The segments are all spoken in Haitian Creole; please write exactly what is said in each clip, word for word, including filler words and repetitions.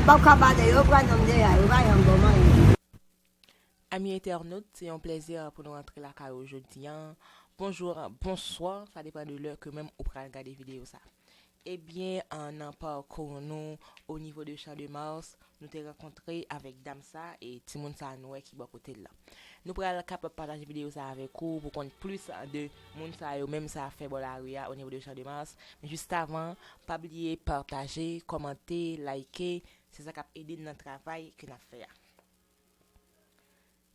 Pap ka pale, yo pran nonm deja, yo pa janm bon manje. Ami entènot, se yon plèzi pou nou rantre lakay ou jodi a. Bonjou, bonswa, sa depann de lè ke menm ou pral gade videyo sa. Ebyen, an, nan pakou nou, o nivo de Champ de Mars, nou te rankontre avèk dam sa e timoun sa nou wè ki bò kote l la. Nou pral kapab pataje videyo sa avèk ou pou konn plis de moun sa yo menm sa fè bò lari a o nivo de Champ de Mars. Men jis avan, pa bliye pataje, kòmante, like, se sa k ap ede n nan travay ke n ap fè a.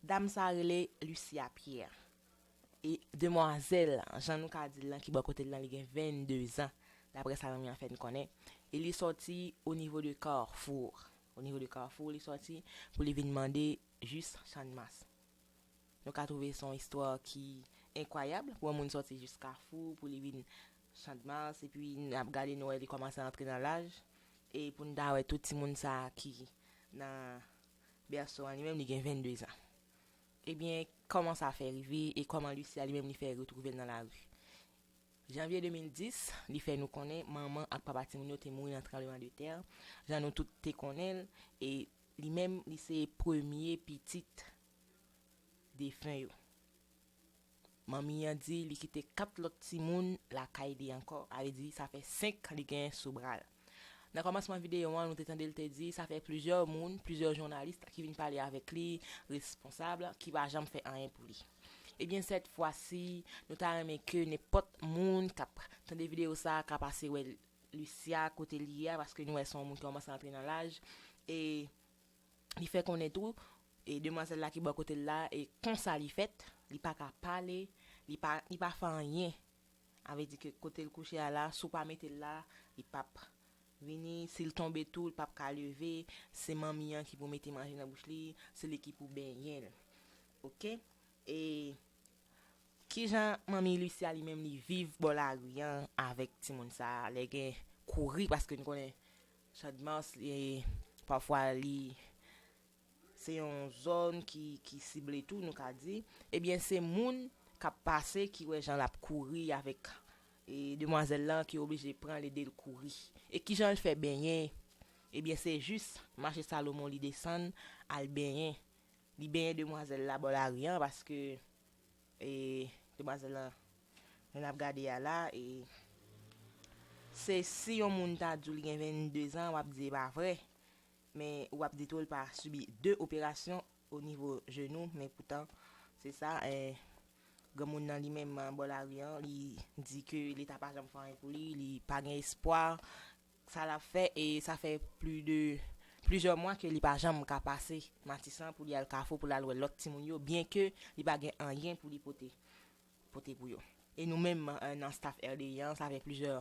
Dam sa rele Lucia Pierre. E demwazèl, jan nou ka di l lan, ki bò kote l lan, li gen vennde zan, daprè sa manmi an fè n konnen. E li sòti o nivo de Carrefour. O nivo de Carrefour, li sòti pou li vin mande jis Channmas. Nou ka twouve se yon istwa ki enkwayab pou yon moun sòti jis Kafou, pou li vin Channmas, epi n ap gade, nou wè li kòmanse antre nan laj. E pou n ta wè tout timoun sa ki nan bèso an, li menm li gen vennde zan. Ebyen, kòman sa fè rive e kòman Lucia li menm li fè retwouve l nan lari? Janvye de mil dis, li fè nou konnen manman ak papa timoun yo te mouri nan tranblemanntè, jan nou tout te konnen l, e li menm, li se premye pitit defen yo. Manmi an di li kite kat lòt timoun lakay li ankò, sa vle di sa fè senk li genyen sou bra l. Nan kòmansman videyo an, nou te tande l te di sa fè plizyè moun, plizyè jounalis ki vin pale avèk li, responsab, ki pa janm fè anyen pou li. Ebyen, sèt fwa si, nou ta renmen ke nenpòt moun k ap tande videyo sa a ka pase wè Lucia kote li ye a, paske nou wè se yon moun ki kòmanse antre nan laj, e li fè konnen tou, e demwazèl la ki bò kote l la, e konsa li fèt, li pa ka pale, li pa, li pa fè anyen. Sa vle di ke kote l kouche a la, si w pa mete l la, li p ap vini. Si l tonbe tou, li p ap ka leve. Se manmi an ki pou mete manje nan bouch li, se li ki pou benyen l. Oke? E kijan manmi Lucia li menm li viv bò lari an avèk timoun sa a, lè gen kouri, paske nou konnen Channmas, e, pafwa li se yon zòn ki, ki sible tou, nou ka di. Ebyen, se moun k ap pase ki wè jan l ap kouri avèk, e, demwazèl lan ki oblije pran l ede l kouri. E kijan l fè benyen? Ebyen, se jis mache Salomon li desann al benyen. Li benyen demwazèl la bò lari an, paske, e, demwazèl lan, jan n ap gade a la, e, se si yon moun ta di w li gen vennde zan, w ap di e pa vre. Men w ap di tou l pa sibi de operasyon o nivo jenou, men poutan, se sa, e, granmoun nan li menm, bò lari an, li di ke Leta pa janm fè anyen pou li, li pa gen espwa, sa l ap fè, e sa fè pli de plizyè mwa ke li pa janm ka pase Matisan pou li al Kafou, pou l al wè lòt timoun yo, byen ke li pa gen anyen pou li pote, pote pou yo. E nou menm, e, nan staff R D I an, sa fè plizyè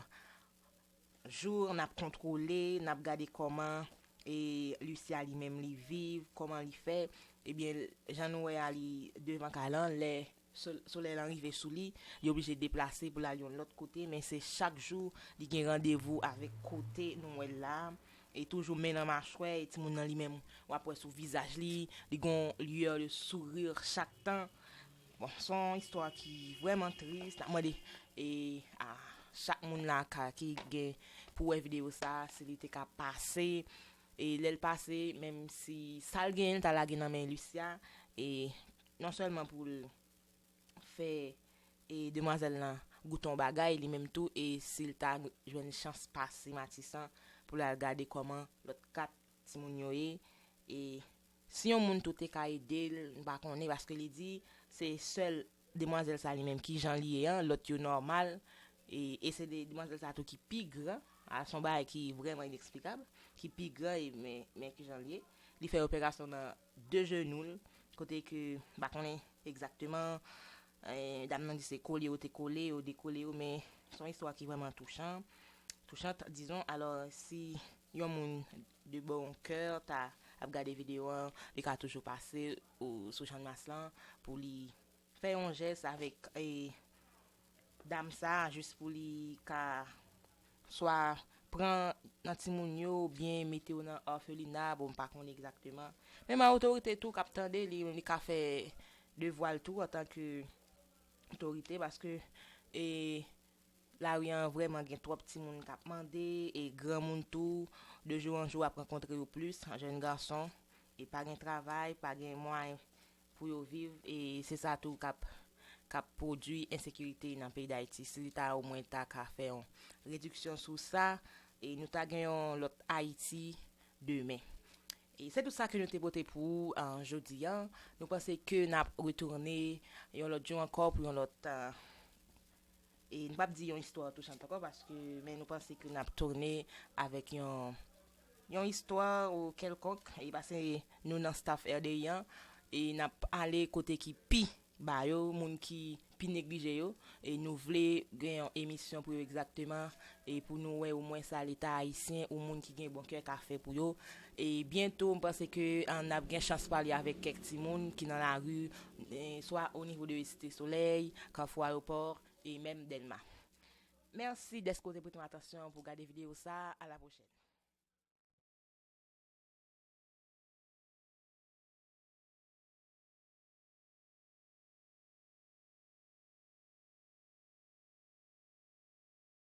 jou, n ap kontwole, n ap gade kòman, e, Lucia li menm li viv, kòman li fè. Ebyen, jan nou wè a, li devan kay lan, lè sol-, solèy lan rive sou li, li oblije deplase pou l al yon lòt kote, men se chak jou li gen randevou avèk kote nou wè l la, e toujou men nan machwè, e timoun nan li menm, w ap wè sou vizaj li, li gon lueur de sourire chak tan. Bon, se yon istwa ki vrèman tris, n ap mande, e, a chak moun la ka, ki gen pou wè videyo sa, si li te ka pase, e lè l pase, menm si sa l genyen, l ta lage nan men Lucia, e non sèlman pou l fè, e, demwazèl lan goute yon bagay, li menm tou, e si l ta jwenn chans pase Matisan pou l al gade kòman lòt kat timoun yo ye, e si yon moun tou te ka ede l, m pa konnen, paske li di se sèl demwazèl sa li menm ki jan li ye an, lòt yo nòmal, e, e se de demwazèl sa tou ki pi gran, a, se yon bagay ki vrèman ineksplikab, ki pi gran, e, men, men ki jan li ye. Li fè operasyon nan de jenou l, kote ke m pa konnen egzakteman, e, dam nan di se kole yo te kole, yo dekole yo, men se yon istwa ki vrèman touchan, touchant, dizon. Alò, si yon moun de bon kè ta ap gade videyo an, li ka toujou pase ou sou Channmas lan pou li fè yon jès avèk, e, dam sa a, jis pou li ka swa pran nan timoun yo, oubyen mete yo nan òfelina, bon, m pa konnen egzakteman. Men otorite tou k ap tande, li, li ka fè devwa l tou antanke otorite, paske, e, Lari an vrèman gen twòp timoun k ap mande, e granmoun tou, de jou an jou ap rankontre yo plis, jèn gason, e pa gen travay, pa gen mwayen pou yo viv, e se sa tou k ap, k ap pwodui ensekirite nan peyi Dayiti. Si Leta omwen ta ka fè yon rediksyon sou sa, e nou ta gen yon lòt Ayiti demen. E se tout sa ke nou te pote pou ou, uh, jodi an. Nou panse ke n ap retounen yon lòt jou ankò pou yon lòt, uh, e n p ap di yon istwa touchant ankò, paske, men nou panse ke n ap tounen avèk yon, yon istwa ou kèlkonk, e pase nou nan staff R D I an, e n ap ale kote ki pi ba yo, moun ki pi neglije yo, e nou vle gen yon emisyon pou yo egzakteman, e pou nou wè omwen sa Leta ayisyen ou moun ki gen bon kè ka fè pou yo. E byento, m panse ke, ah, n ap gen chans pale avèk kèk timoun ki nan lari, e swa o nivo de Site Solèy, Kafou Ayewopò, e menm Dèlma. Mèsi dèske w te prete m atansyon pou w gade videyo sa. A la pwochèn.